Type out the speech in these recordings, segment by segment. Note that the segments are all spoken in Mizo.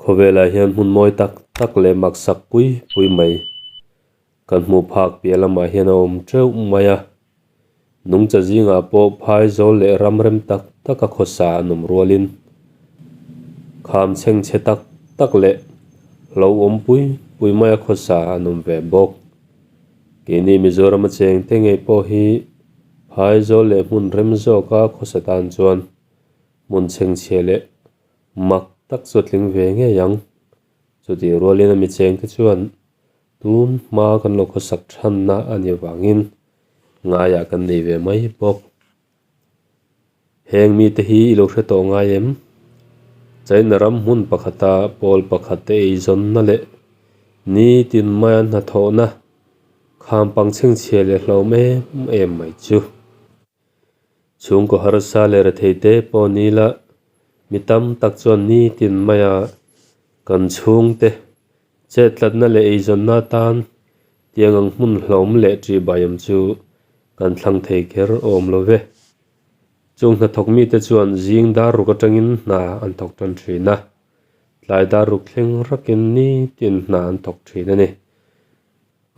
Khawvelah hian hmun mawi tak tak leh maksak pui pui mai kan hmuh phak piah lamah hian a awm teuh mai a. Nungcha zingah pawh phai zawl leh ram rem tak tak a khawsa an awm rualin kham chhengchhe tak tak leh lo awm pui pui mai a khawsa an awm ve bawk. Keini Mizoram a cheng te ngei pawh hi phai zawl leh hmun rem zawka khawsa tan chuan hmun chhengchhia leh mak tak chu a tling ve ngei ang. Chutih rualin a mi chengte chuan tun hma kan lo khawsak thanna a nih avangin ngaiah kan nei ve mai bawk. Heng mite hi i lo hre tawh ngai em? China ram hmun pakhata pawl pakhat te eizawnna leh nitin maia hnathawhna kham pang chhengchhia leh hlauhawm em em mai chu. Chhungkaw harsa leh rethei te pawh ni la, mi tam tak chuan nitin maia kan chhungte Chettlatna leh eizawnna atan tiang ang hmun hlawm leh ṭihbaiawm chu kan thlang thei kher awm lo ve. Chung hnathawk mite chuan zing dar ruk atangin hna an thawk tan thin a, tlai dar ruk thleng rakin nitin hna an thawk thin a ni.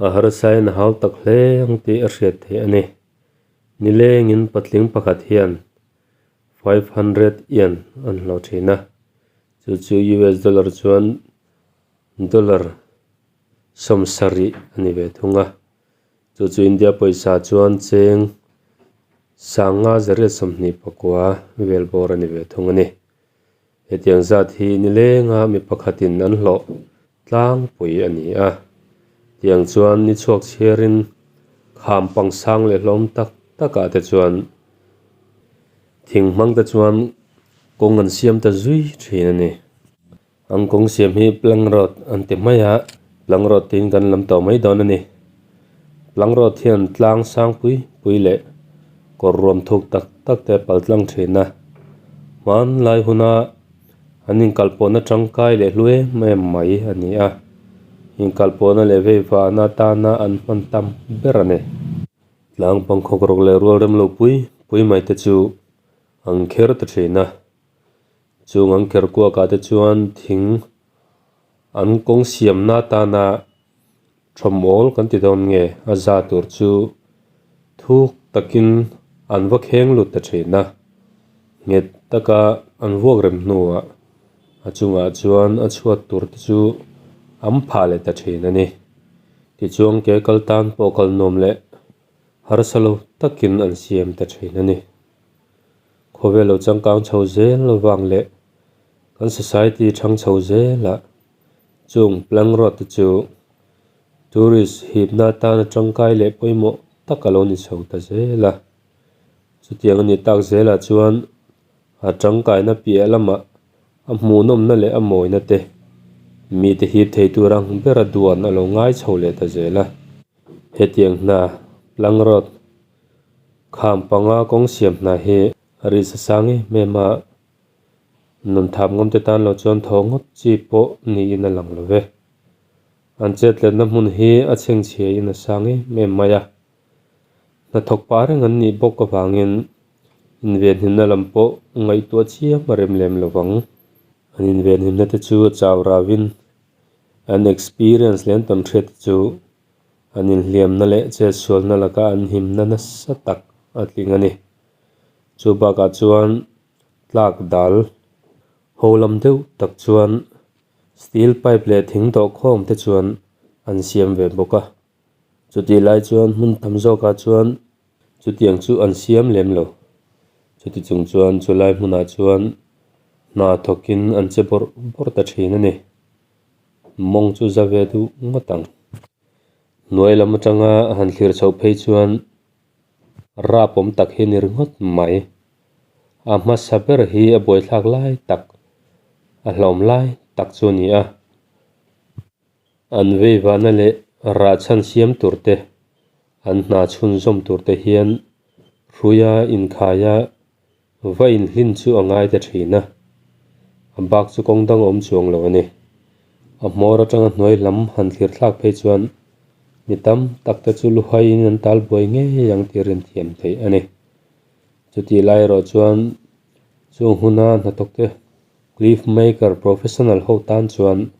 A harsain a hau tak hle ang tih a hriat theih a ni. Nilengin patling pakhat hian 500 yen an hlawh thin a, chu chu US dollar chuan dollar 70 a ni ve thung a, chu chu India pawisa chuan cheng 5,024 vel bawr a ni ve thung a ni. Hetiang zat hi nilenga mi pakhatin an hlawh tlangpui a ni a, tiang chuan ni chhuak chhiarin kham pang sang leh hlawm tak takah te chuan thing hmang te chuan kawng an siam ta zui thin a ni. An kawng siam hi plank road an ti mai a, plank road tiin kan lam tawh mai dawn a ni. Plank road hian tlang sang pui pui leh kawr ruam thuk tak tak te a pal tlang thin a, hmanlai huna an inkalpawhna tangkai leh hlu em em mai a ni a, inkalpawhna leh veivahna atana an hman tam ber a ni. Tlang pangkhawk rawk leh rual rem lo pui pui mai te chu an kher ta thin a. Chung an kher kuakah te chuan thing an kawng siamna atana thawmawl kan ti dawn nge a za tur chu thuk takin an va kheng lut ta thin a, nghet taka an vuak rem hnuah a chungah chuan a chhuat tur te chu an phah leh ta thin a ni. Tichuan ke kal tan pawh kal nuam leh harsa lo takin an siam ta thin a ni. Khawvel lo changkang chho zel avang leh kan society thang chho zelah chung plank road te chu tourist hipna atana tangkai leh pawimawh tak a lo ni chho ta zel a. Chutiang a nih tak zelah chuan a tangkaina piah lamah a hmuhnawmna leh a mawina te mite hip thei tur ang bera duan a lo ngai chho leh ta zel a. Hetiang hna plank road Kham panga kawng siam hna hi a ri sa sang em em a, nun thap ngawm te tan lo chuan thaw ngawt chi pawh niin a lang lo ve. An chetletna hmun hi a chhengchhia in a sang em em mai a, hnathawk pah reng an nih bawk avangin invenhimna lam pawh ngaihtuah chiam a rem lem lo vang. An invenhimna te chu a chau rauin an experience leh an tawnhriat te chu An inhliamna leh chetsualna laka an himna nasa tak a tling a ni. Chu bakah chuan tlak dal ho lam deuh tak chuan steel pipe leh thing dawhkhawm te chuan an siam ve bawk a. Chutih lai chuan hmun tam zawkah chuan chutiang chu an siam lem lo. Chuti chung chuan chulai hmunah chuan hna thawkin an che bawrh bawrh ta thin a ni. Mawng chu za ve duh ngawt ang. Hnuai lam atanga han thlir chhoh phei chuan rap awm tak hi a ni ringawt mai. A hmasa ber hi a buaithlak lai tak, a hlawm lai tak chu a ni a. An veivahna leh rah chhan siam tur te, an hna chhunzawm tur te hian hruia inkhaia Va inhlin chu a ngai ta thin a, a bak chu kawng dang a awm chuang lo a ni. A hmawr atanga hnuai lam han thlir thlak phei chuan mi tam tak te chu luhaiin an tal buai ngei ang tih rin thiam theih a ni. Chutih lai erawh chuan chung huna hnathawk te Cliff maker professional ho tan chuan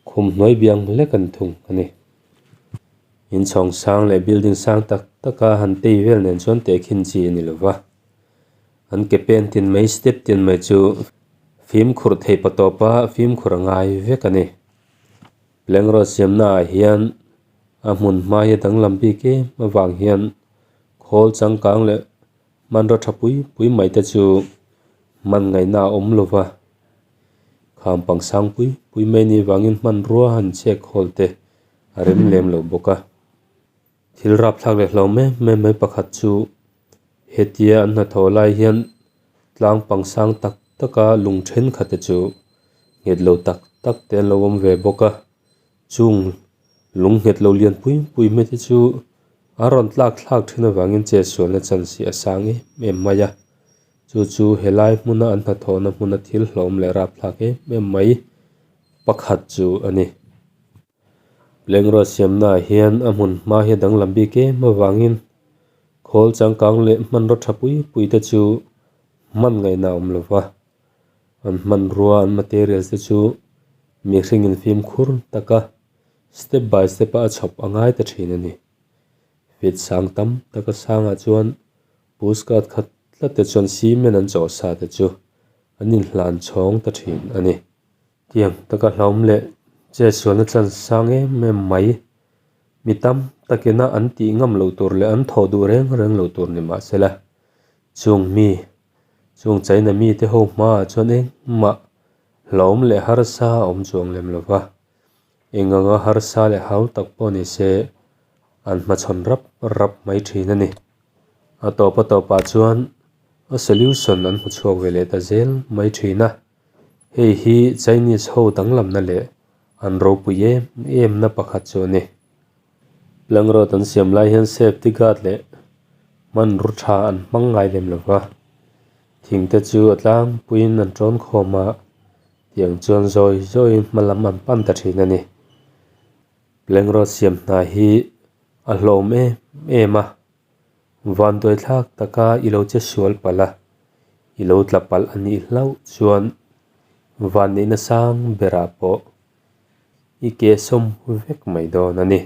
khum hnuai biang hlek an thung a ni. Inchhawng sang leh building sang tak taka han tei vel nen chuan tehkhin chi a ni lo va. An ke pen tin mai step tin mai chu fimkhur theih pa tawpa fimkhur a ngai vek a ni. Plank road siamna ah hian a hmun hma hi a danglam bik em avang hian khawl changkang leh hmanraw tha pui pui mai te chu hman ngaihna a awm lo va, kham pang sang pui pui mai ni vangin hmanrua han chek khawl te a rem lem lo bawk a. Thil rapthlak leh hlo em em mai pakhat chu hetia an hnathawh lai hian tlang pang sang tak tak a lung thenkhat te chu nghet lo tak tak te an lo awm ve bawk a chung lung nghet lo lian pui pui mai te chu a rawn tlak thlak thin avangin chetsualna chance hi a sang em em mai a chu chu helai hmuna an hnathawhna hmuna thil hlawm leh rapthlak em em mai pakhat chu a ni. Plank road siamnaah hian a hmun hma hi a danglam bik em avangin khawl changkang leh hmanraw tha pui pui te chu hman ngaihna a awm lo va, an hmanrua an materials te chu mihring in fimkhur taka step by step a a chhawp a ngai ta thin a ni. Feet sang tam taka sangah chuan pushcart khat tlat te chuan cement an chawh sa te chu an inhlan chhawng ta thin a ni. Tiang taka hlauhawm leh chetsualna chan sang em em mai. Mi tam takina an tih ngam loh tur leh an thawh duh reng reng loh tur ni mah sela, chung mi, chung China mite ho hmaah chuan engmah hlauhawm leh harsa a awm chuang lem lo va. Eng anga harsa leh hau tak pawh ni se, an hmachhawn rap rap mai thin a ni. A tawp a tawpah chuan a solution an hmu chhuak ve leh ta zel mai thin a. Hei hi Chinese ho danglamna leh an ropui em em na pakhat chu a ni. Plank road an siam lai hian safety guard leh hmanraw tha an hmang ngai lem lo va, thing te chu a tlangpuiin an tawn khawm a, tiang chuan zawi zawiin hma lam an pan ta thin a ni. Plank road siam hna hi a hlawm em em a. Vanduai thlak taka i lo che sual palh a, i lo tla palh a nih hlauh chuan vanneihna sang berah pawh i ke sawm vek mai dawn a ni.